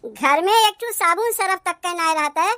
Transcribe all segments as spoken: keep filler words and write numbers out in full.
घर में एक ठू साबुन सरफ तक के नाय रहत है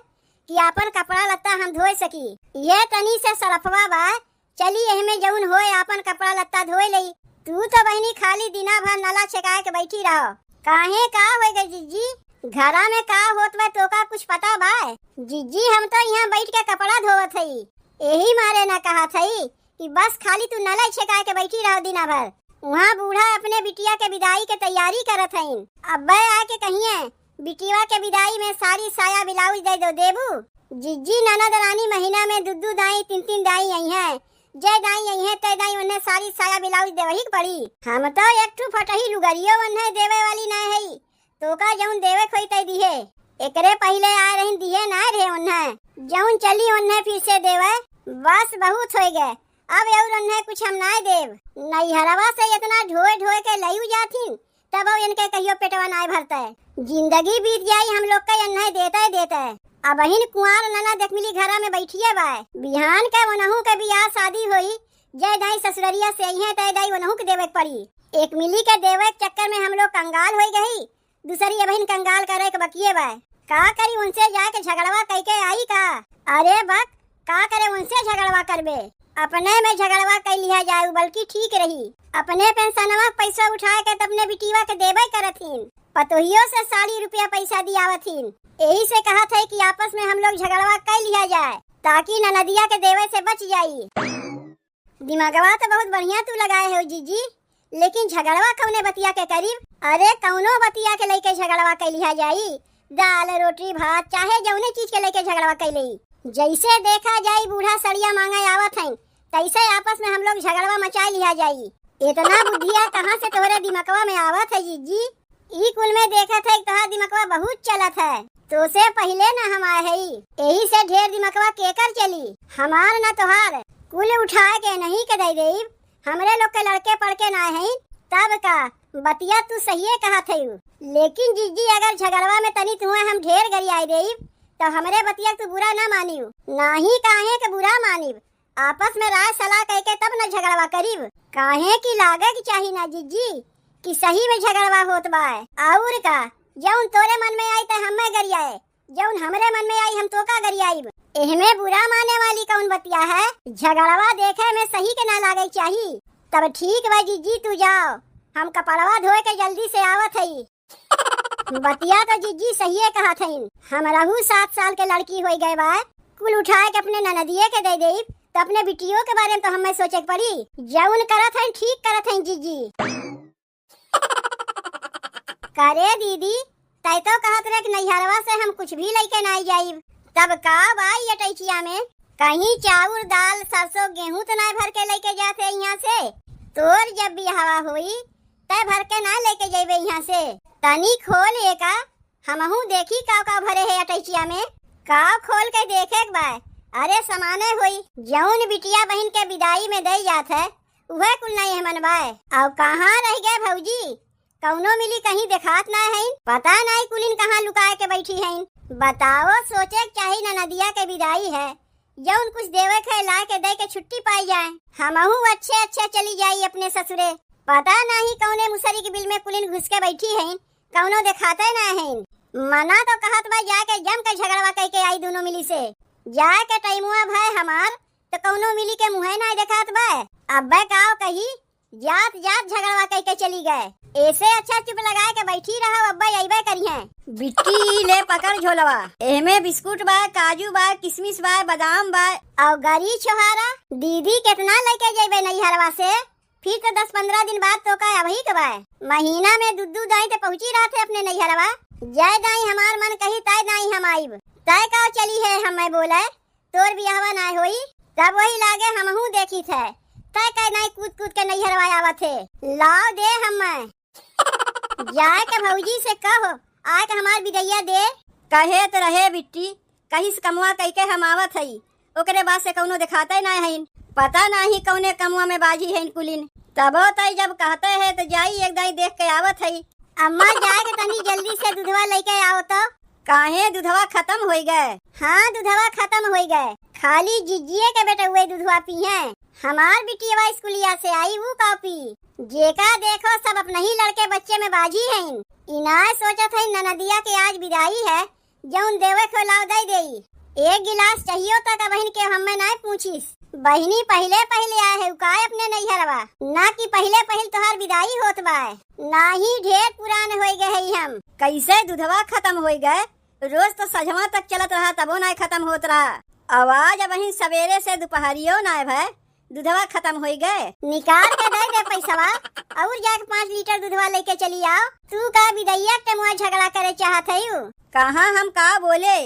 कि आपन कपड़ा लत्ता हम धोए सकी। ये तनी से सरफवा बा, चली एहमे जउन होए आपन कपड़ा लत्ता धोए लेई। तू तो बहिनी खाली दिना भर नला छेकाए के बैठी रहो। काहे, का होए गए जिज्जी? घरा में का होत बा तोका कुछ पता बा? जिज्जी, हम तो यहाँ बैठ के कपड़ा धोवत हई, एही मारे ना कहत हई कि बस खाली तू नला छेकाए के बैठी रहो दिना भर। उहाँ बूढ़ा अपने बिटिया के विदाई के तैयारी करत हईन। अब्बे आके कहिए, बिटिया के विदाई में साड़ी साया ब्लाउज दे दो देबू? जिज्जी, ननद रानी महीना में दू दू दाई, तीन तीन दाई अइहें। जय दाई अइहें, तय दाई उन्हें साड़ी साया ब्लाउज देवही के पड़ी। हम तो एक ठू फटही लुगरियो उन्हें देवे वाली ना हई। तोका जउन देवे खोई तय दिहे। एकरे पहिले आए रहिन दिहे ना रहे उन्हें। जउन चली उन्हें फिर से देवे, बस बहुत होई गए। अब और उन्हें कुछ हम नाय देब। नैहरवा से इतना ढोए ढोए के लयू जाथिन, तब इनके कहियो पेटवा नाय भरते। जिंदगी बीत जाई हम लोग के इन्हें देते देते। अबहिन कुंवार ननद एक मिली घरा में बैठिए बाय। बिहान के ओनहू के बियाह शादी होई, जय दाई ससुररिया से अइहें, तय दाई ओनहू के देवे के पड़ी। एक मिली के देवे के चक्कर में हम लोग कंगाल होई गई, दूसरी अबहिन कंगाल करे के बकिए बा। का करी, उनसे जाके झगड़वा कई के आई का? अरे बक, का करे उनसे झगड़वा करबे? अपने में झगड़वा कई लिहा जाए, उ बल्कि ठीक रही। अपने पेंशनवा के पैसा उठाए के त अपने बिटिया के देबे करथिन, पतोहियो से साड़ी रुपया पैसा दियावथिन। यही से कहत है कि आपस में हम लोग झगड़वा कई लिहा जाए, ताकि ननदिया के देवे से बच जाई। दिमागवा तो बहुत बढ़िया तू लगाए हो जीजी, लेकिन झगड़वा कौने बतिया के करीब? अरे कौनो बतिया के लेके झगड़वा कइ लिहा जाई, दाल रोटी भात चाहे जौने चीज के लेके झगड़वा कइ लेई। जैसे देखा जाई बूढ़ा सड़िया मांगे आवत हैं, तैसे आपस में हम लोग झगड़वा मचाए लिहा जाई। इतना बुद्धिया कहाँ से तोहरे दिमकवा में आवत है जीजी? ई कुल में देखत है तोहार दिमकवा बहुत चलत है। तोसे पहिले ना हम आए हई, एही से ढेर दिमकवा केकर चली, हमार ना तोहार। कुल उठाए के नहीं के दे देब, हमरे लोग के लड़के पड़के ना हैं, तब का? बतिया तू सहिए कहत है। लेकिन जीजी अगर झगड़वा में तनी तुहे हम ढेर गरियाए देब, तो हमरे बतिया तू बुरा ना मानियो। नाही काहे के बुरा मानिब, आपस में राय सलाह कइके तब न झगड़वा करीब। काहे कि लागे के चाही ना जीजी कि सही में झगड़वा होत बा। और का, जौन तोरे मन में आई त हमें गरियाए, जौन हमरे मन में आई हम तोका गरियाइब। एहमे बुरा माने वाली कौन बतिया है? झगड़वा देखे में सही के ना लागे के चाही। तब ठीक बा जीजी, तू जाओ, हम कपड़वा धोए के जल्दी से आवत हई। बतिया तो जीजी सहिए कहत हईन। हमरहू सात साल के लड़की होई गए बा, कुल उठाए के अपने ननदिए के दे देब, त अपने बिटियो के बारे में तो हमें सोचे के पड़ी। जौन करत हईन ठीक करत हईन जीजी। करे दीदी, तै तो कहत रहे कि नैहरवा से हम कुछ भी लइके नाई जाइब। तब का बा ई अटैचिया में? कहीं चाउर, दाल, सरसों, गेहूं तो नाई भर के लइके जाते यहाँ से। तोर जब बियाहवा होई, तै भर के ना लेके जइबे यहाँ से। तनी खोल एका, हमहू देखी काव काव भरे है अटैचिया में। काव खोल के देखे के बा? अरे सामाने होई, जौन बिटिया बहिन के विदाई में दे जात है, उहे कुल नहीं हमन बा। अउ कहाँ रह गए भौजी? कौनो मिली कहीं देखात ना है, पता नहीं कुलिन कहाँ लुकाए के बैठी हैं। बताओ, सोचे के चाही ना, नदिया के विदाई है, जौन कुछ देवे के है, ला के दे के छुट्टी पाई जाए। हमहू अच्छे अच्छे चली जाई अपने ससुरे। पता नहीं कौने मुसरी के बिल में कुलिन घुस के बैठी हैं, कौनो देखाते ना हैं। मना तो कहत बा, जाके जम के झगड़वा कह के आई दोनों मिली से। जाए के टाइमुआ भय हमार, तो कौनो मिली के मुँहे ना देखात बा। अब्बे काव कही, जात जात झगड़वा कह के चली गए। ऐसे अच्छा चुप लगाए के बैठी रहो, अब्बे अइबे करिहें। बिट्टी, ले पकड़ झोलवा, एहमे बिस्कुट बा, काजू बा, किशमिश बा, बादाम बा। अउ गरी छोहारा, दीदी कितना लेके जइबे नैहरवा से? फिर तो दस पन्द्रह दिन बाद तोका अबही के बा। महीना में दू दू दाई ते पहुँची रहत है अपने नैहरवा। जय दाई हमार मन कही तय दाई हम आइब। तय का चली है हमें बोले? तोर बियाहवा नाय होई, तब वही लागे हमहू देखी थे। तय कह नाई कूद कूद के नैहरवा आवत है। लाओ दे हमें। जाए के भौजी से कहो, आए के हमार बिदैया दे। कहे त रहे बिट्टी, कहिस कमवा कइके हम आवत हई, ओकरे बाद से कौनो देखाते नाय हईन। पता नाही कौने कमवा में बाझी हईन कुलिन। तबो तई जब कहते है त जाई एक दाई देख के आवत हई। अम्मा जाए के तनी जल्दी से दूधवा लेके आओ तो। काहे दूधवा खत्म होई गए? हाँ दूधवा खत्म होई गए, खाली जिज्जिए के बेटउए दूधवा पीहे। हमार बिटियवा स्कूलिया से आई ऊ कॉपी। जेका देखो सब अपनही लड़के बच्चे में बाजी हइन। इनाय सोचत हइन ननदिया के आज बिदाई है, जउन देवे के लाव दइ देई। एक गिलास चाहियो तक अबहिन के हम्मे नाय पूछिस। बहिनी पहिले पहिले आए है उकाय अपने नैहरवा, ना कि पहिले पहिल तोहार बिदाई होत बाय। नाही ढेर पुरान होई गए हई हम। कैसे दुधवा खतम होई गए? रोज तो सझवा तक चलत रहा तबो नाय खतम होत रहा। आवाज अबहिन सवेरे से दुपहरियो नाय भय, दुधवा खतम होई गए। निकाल के दइ दे पैसवा, अउर जाके पाँच लीटर दुधवा लइके चली आओ। तू का बिदैया के मुआ झगड़ा करे चाहत हयू? कहाँ हम का बोले,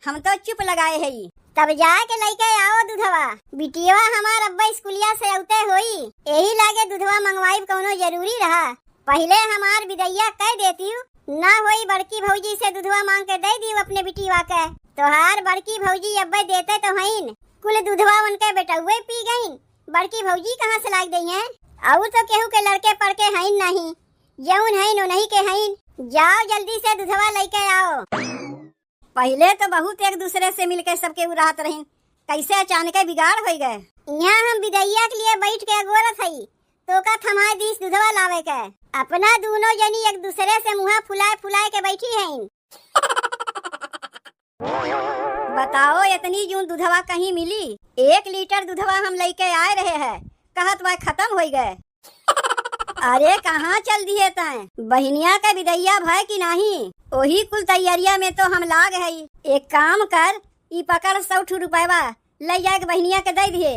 हम तो चुप लगाए हई। तब जाके लइके आओ दुधवा। बिटियवा हमार अब्बा स्कूलिया से अउते होई, एही लागे दुधवा मंगवाइब कउनो जरूरी रहा। पहिले हमार बिदैया कइ देतिउ, ना होई बड़की भौजी से दुधवा मांग के दइ दिउ अपने बिटियवा के। तोहार बड़की भौजी अब्बे देते तो हइन, कुल दुधवा उनके बेटउवे पी गइन, बड़की भौजी कहाँ से लाइ दइहें? अउर तो केहू के लड़के पड़के हइन नहीं, जउन हइन उनही के हइन। जाओ जल्दी से दुधवा लइके आओ। पहिले तो बहुत एक दूसरे से मिलके सबके उ रहत रहिन, कैसे अचानके बिगाड़ होइ गए? इहाँ हम बिदैया के लिए बैठ के अगोरत हई, तोका थमाए दीस दुधवा लावे के। अपना दूनो जनी एक दूसरे से मुँहा फुलाए फुलाए के बैठी हइन। बताओ, इतनी जून दुधवा कहीं मिली? एक लीटर दुधवा हम लइके आए रहे हैं, कहत वह खतम होइ गए। अरे, कहाँ चल दिहे तैं? बहिनिया के बिदैया भय कि नाही? ओही कुल तैयारिया में तो हम लाग हई। एक काम कर, ई पकड़ सौ ठू रुपयवा, लइ जाके बहिनिया के दइ दिहे।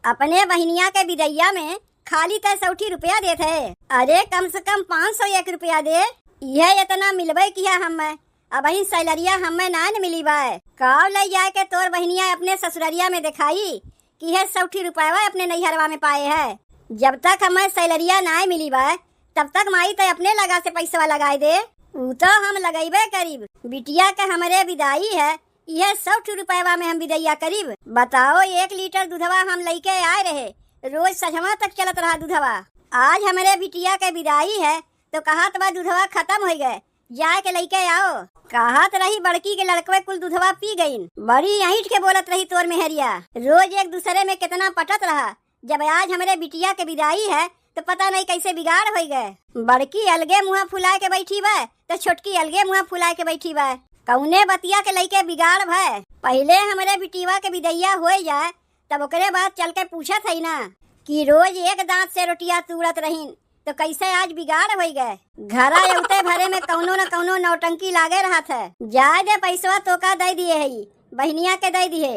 अपने बहिनिया के बिदैया में खाली तैं सौ ठी रुपया देत है। अरे, कम से कम पाँच सौ एक रुपया दे, इहे इतना मिलबे किया हमें। अबहिन सैलरिया हमें नाय न मिली बाय। काव लइ जाए के तोर बहिनिया अपने ससुररिया में देखाई कि है सौ ठी रुपयवा अपने नैहरवा में पाए है। जब तक हमें सैलरिया नाय मिली बाय, तब तक माई तैं अपने लगा से पैसवा लगाए दे। ऊ तो हम लगइबे करीब। बिटिया के हमरे बिदाई है, इहे सौ ठी रुपयवा में हम बिदैया करीब। बताओ, एक लीटर दुधवा हम लइके आए रहे, रोज सझवा तक चलत रहा दुधवा। आज हमरे बिटिया के बिदाई है, तो कहत बा दुधवा खतम होइ गए, जाए के लइके आओ। कहत रही बड़की के लड़कवे कुल दुधवा पी गइन। बड़ी ऐंठ के बोलत रही तोर मेहरिया। रोज एक दूसरे में कितना पटत रहा। जब आज हमरे बिटिया के बिदाई है, तो पता नहीं कैसे बिगाड़ होइ गए। बड़की अलगे मुँहा फुलाए के बैठी बा, तो छोटकी अलगे मुँहा फुलाए के बैठी बा। कउने बतिया के लइके बिगाड़ भय? पहिले हमरे बिटिया के बिदैया होइ जाए, तब ओकरे बाद चल के पूछत हई ना कि रोज एक दाँत से रोटिया तूड़त रहिन, तो कैसे आज बिगाड़ होइ गए? घरा अउते भरे में कउनो न कउनो नौटंकी लागे रहत है। जाए दे, पैसवा तोका दइ दिहे हई, बहिनिया के दइ दिहे।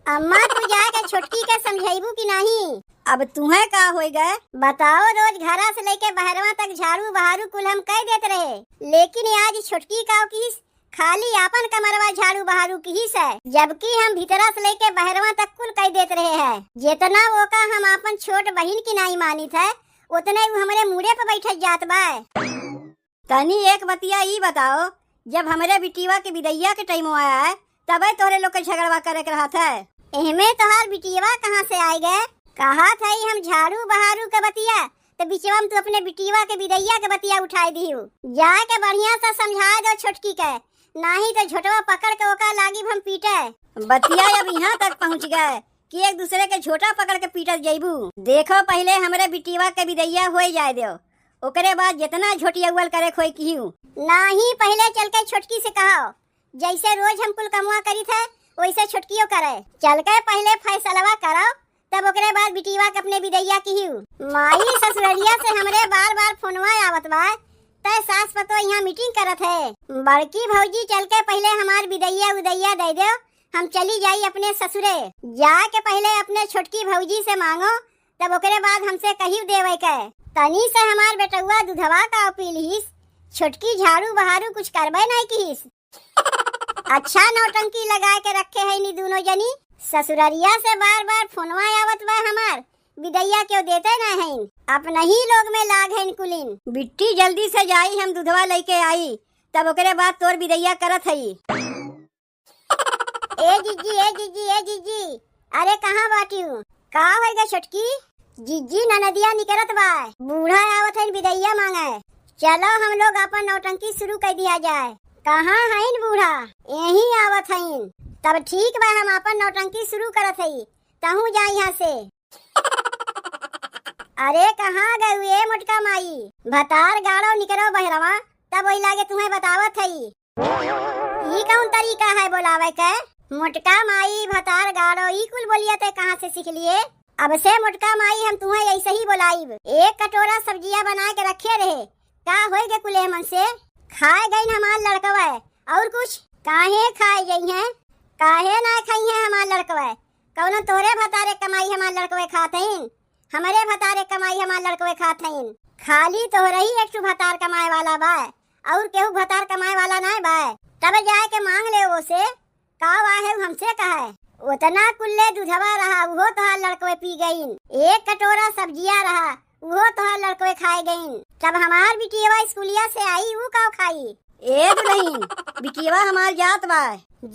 अम्मा, तू जाए के छोटकी के समझइबू कि नाही? अब तुहें का होइ गए? बताओ, रोज घरा से लइके बहरवा तक झाड़ू बहारू कुल हम कइ देत रहे, लेकिन आज छोटकी का किहिस, खाली आपन कमरवा झाड़ू बहारू किहिस है, जबकि हम भीतरा से लइके बहरवा तक कुल कइ देत रहे हैं। जेतना ओका हम आपन छोट बहिन की नाई मानित है, ओतने उ हमरे मूड़े पे बैठत जात बा। तनी एक बतिया ई बताओ, जब हमरे बिटिया के बिदैया के टाइम आया है, तबे तोहरे लोग के झगड़वा करे के रहत है। एहमे तोहार बिटिया कहाँ से आइ गए? कहत है हम झाड़ू बहारू के बतिया, तो बिचवा में तू अपने बिटिया के बिदैया के बतिया उठाए दिहू। जाए के बढ़िया से समझाए दो छोटकी के, नाही तो झोटवा पकड़ के ओका लागिब हम पीटे। बतिया अब इहाँ तक पहुँच गए कि एक दूसरे के झोटा पकड़ के पीटत जइबू। देखो, पहिले हमरे बिटिया के बिदैया होइ जाए दो, ओकरे बाद जितना झोटियौल करे खोई किहू। नाही, पहिले चल के छोटकी से कहो, जैसे रोज हम कुल कमवा करित है, वैसे छोटकियो करे। चल के पहिले फैसलवा करो, तब ओकरे बाद बिटिया के अपने बिदैया किहू। माई, ससुररिया से हमरे बार बार फोनवा आवत बा, तय सास पतो यहाँ मीटिंग करत है। बड़की भौजी, चल के पहिले हमार बिदैया उदैया दइ देउ, हम चली जाई अपने ससुरे। जाके पहिले अपने छोटकी भौजी से मांगो, तब ओकरे बाद हमसे कहियो देवे के। तनी से हमार बेटउआ दुधवा का पी लिहिस, छोटकी झाड़ू बहारू कुछ करबे नहीं किहिस। अच्छा नौटंकी लगाए के रखे है नी दूनो जनी, ससुररिया से बार बार फोनवा आवत बा हमार, बिदैया क्यों देते ना हैं, अपनही लोग में लाग हैं कुलिन। बिट्टी जल्दी से जाई, हम दुधवा लइके आई, तब ओकरे बाद तोर बिदैया करत हई। ए जिज्जी, ए जिज्जी, ए जिज्जी, अरे कहाँ बाटिउ? का होई गे छोटकी? जिज्जी, ननदिया निकरत बा, बूढ़ा आवत हइन बिदैया मांगे। चलो हम लोग अपन नौटंकी शुरू कर दिया जाए। कहाँ हइन बूढ़ा? यहीं आवत हइन। तब ठीक बा, हम आपन नौटंकी शुरू करत हई, तहूँ जा यहाँ से। अरे कहाँ गयू ए मोटका माई? भतार गाड़ो निकरो बहरवा, तब वही लागे तुम्हें बतावत हई। ई कौन तरीका है बोलावे के? मोटका माई, भतार गाड़ो, ई कुल बोलिया ते कहाँ से सीख लिए? अब से मोटका माई हम तुम्हें ऐसे ही बोलाइब। एक कटोरा सब्जिया बनाए के रखे रहे, का होई गे कुल एहमन से? खाए गइन हमार लड़कवा, और कुछ? काहे खाए गई हैं? काहे ना खाई हैं हमार लड़कवा? कौनो तोहरे भतारे कमाई हमार लड़कवे खात हईन? हमरे भतारे कमाई हमार लड़कवे खात हईन? खाली तोहरे ही एक ठो भतार कमाए वाला बा, और केहू भतार कमाए वाला नाय बा। तब जाए के मांग ले वो से, का वाहे हमसे कहे? उतना कुल्ले दूधवा रहा, उहो तोहार लड़कवे पी गईन। एक कटोरा सब्जिया रहा, उहो तोहार लड़कवे खाए गईन। तब हमार बिटियवा स्कूलिया से आई, ऊ का खाई? ए दुल्हन, बिटियवा हमार जात बा।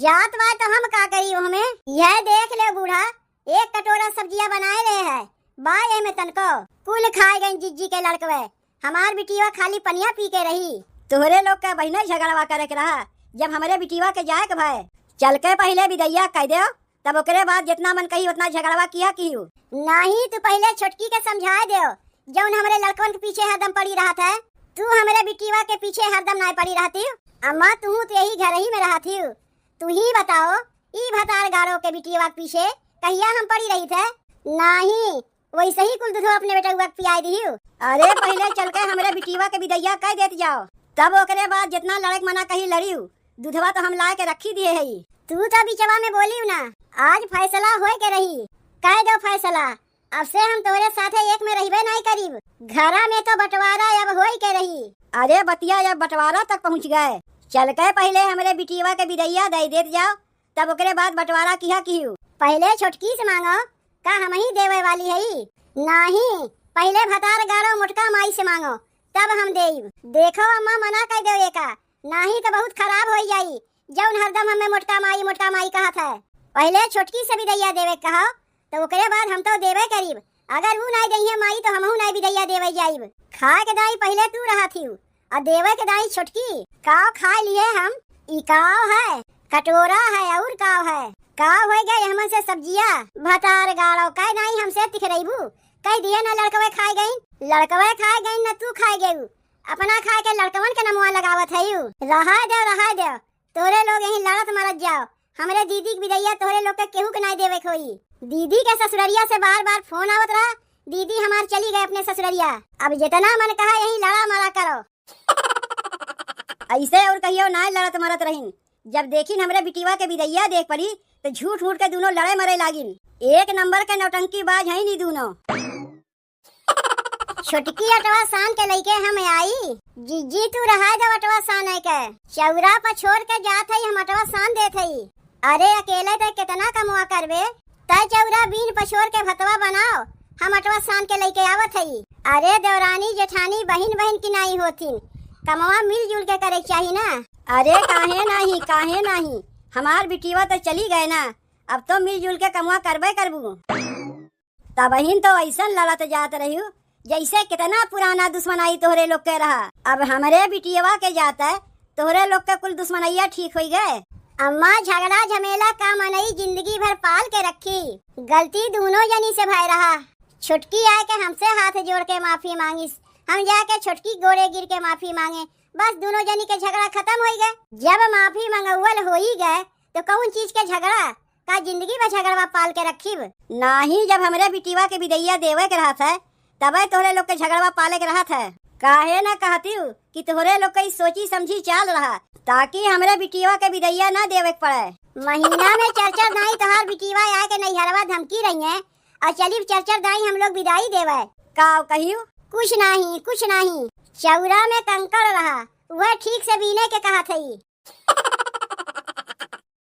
जात बा तो हम का करी ओहमे? यह देख ले बूढ़ा, एक कटोरा सब्जिया बनाए रहे है, बा एमे तनको। कुल खाए गईन जिज्जी के लड़कवे, हमार बिटियवा खाली पनिया पी के रही। तोहरे लोग का बहिने झगड़वा करे के रहा, जब हमरे बिटियवा के जाए के भय। चल के पहिले बिदैया कह देव, तब ओकरे बाद जितना मन कही उतना झगड़वा किया किहू। नाही, तू पहिले छोटकी के समझाए देव, जौन हमरे लड़कवन के पीछे हरदम पड़ी रहत है। तू हमरे बिटियवा के पीछे हरदम नाय पड़ी रहती। अम्मा, तू तो यही घर ही में रहती हो, तू ही बताओ, ई भतार गाड़ो के बिटियवा के पीछे कहिया हम पड़ी रही थे? नाही, वैसे ही कुल दूधो अपने बेटउआ के पियाई दिहियो। अरे पहिले चल के हमरे बिटियवा के बिदैया कह देत जाओ, तब ओकरे बाद जितना लड़े के मना कही लड़ियो, दूधवा तो हम लाए के रखी दिए हई। तू तो बिचवा में बोलियो ना, आज फैसला होए के रही, कह दो फैसला। अब से हम तोहरे साथे एक में रहिबे नाई करीब। घरा में तो बंटवारा अब होई के रही। अरे बतिया अब बंटवारा तक पहुँच गए। चल के पहिले हमरे बिटियवा के बिदैया दे देत जाओ, तब ओकरे बाद बंटवारा किहा किहू। पहिले छोटकी से मांगो, का हम ही देवे वाली हई? नाही, पहिले भतार गाड़ो मोटका माई से मांगो, तब हम देब। देखो अम्मा, मना कर दो एका, नाही तो बहुत खराब होई जाई, जौन हरदम हमें मोटका माई, मोटका माई कहत है। पहिले छोटकी से बिदैया देवे के कहो, तो ओकरे बाद हम तो देबे करीब। अगर ऊ नाई दइहे माई, तो हमहू नाई बिदैया देवे जाइब। खाए के दाई पहिले तू रहत हिउ, आ देवे के दाई छोटकी। काव खाए लिए हम? ई काव है? कटोरा है, और काव है? काव होई गए हमन से सब्जिया? भतार गाड़ो, काहे नाई हमसे तिखरइबू? कह दिए ना लड़कवे खाए गईन, लड़कवे खाए गईन, ना तू खाए गयू। अपना खाए के लड़कवन के नमुआ लगावत हइउ। रहाय देव, रहाय देव, तोहरे लोग यहीं लड़त मरत जाओ। हमरे दीदी के बिदैया तोहरे लोग के केहू के नाई देवे के होई। दीदी के ससुररिया से बार बार फोन आवत रहा, दीदी हमार चली गए अपने ससुररिया। अब जितना मन कहा यहीं लड़ा मरा करो। ऐसे और कहियो नाई लड़त मरत रहिन। जब देखिन हमरे बिटिवा के बिदैया देख पड़ी, तो झूठ मूठ के दूनो लड़े मरे लागिन। एक नंबर के नौटंकी बाज हईन ई दूनो। छोटकी अटवा सान के लइके हम आई। जिज्जी, तू रहा दो अटवा सान के। चौरा पर छोड़ के जात हई, हम अटवा सान देत हई। अरे अकेले तै केतना कमवा करबे? तै चौरा बीन पछोर के भतवा बनाओ, हम अटवा सान के लइके आवत हई। अरे देवरानी जेठानी बहिन बहिन की नाई होथिन, कमवा मिलजुल के करे के चाही ना। अरे काहे नाही, काहे नाही, हमार बिटिवा तो चली गए ना, अब तो मिलजुल के कमवा करबे करबू। तबहिन तो ऐसन लड़त जात रहिउ, जैसे कितना पुराना दुश्मनाई तोहरे लोग के रहा। अब हमरे बिटियवा के जात है, तोहरे लोग के कुल दुश्मनैया ठीक होई गए। अम्मा, झगड़ा झमेला का मनई जिंदगी भर पाल के रखी। गलती दूनो जनी से भय रहा। छोटकी आए के हमसे हाथ जोड़ के माफी मांगिस, हम जाके छोटकी गोड़े गिर के माफी मांगे, बस दूनो जनी के झगड़ा खत्म होई गए। जब माफी मंगौल होई गए, तो कौन चीज के झगड़ा? का जिंदगी भर झगड़वा पाल के रखिब? नाही, जब हमरे बिटिवा के बिदैया देवे के रहत है, तबे तोहरे लोग के झगड़वा पाले के रहत है। काहे ना कहतिउ कि तोहरे लोग के ई सोची समझी चाल रहा, ताकि हमरे बिटिवा के बिदैया ना देवे के पड़े। महीना में चार चार दाई तोहार बिटिवा आए के नैहरवा धमकी रही है, और चलिब चार चार दाई हम लोग बिदाई देवे। काव कहिउ? कुछ नाही, कुछ नाही। चौरा में कंकड़ रहा, वह ठीक से बीने के कहत हई।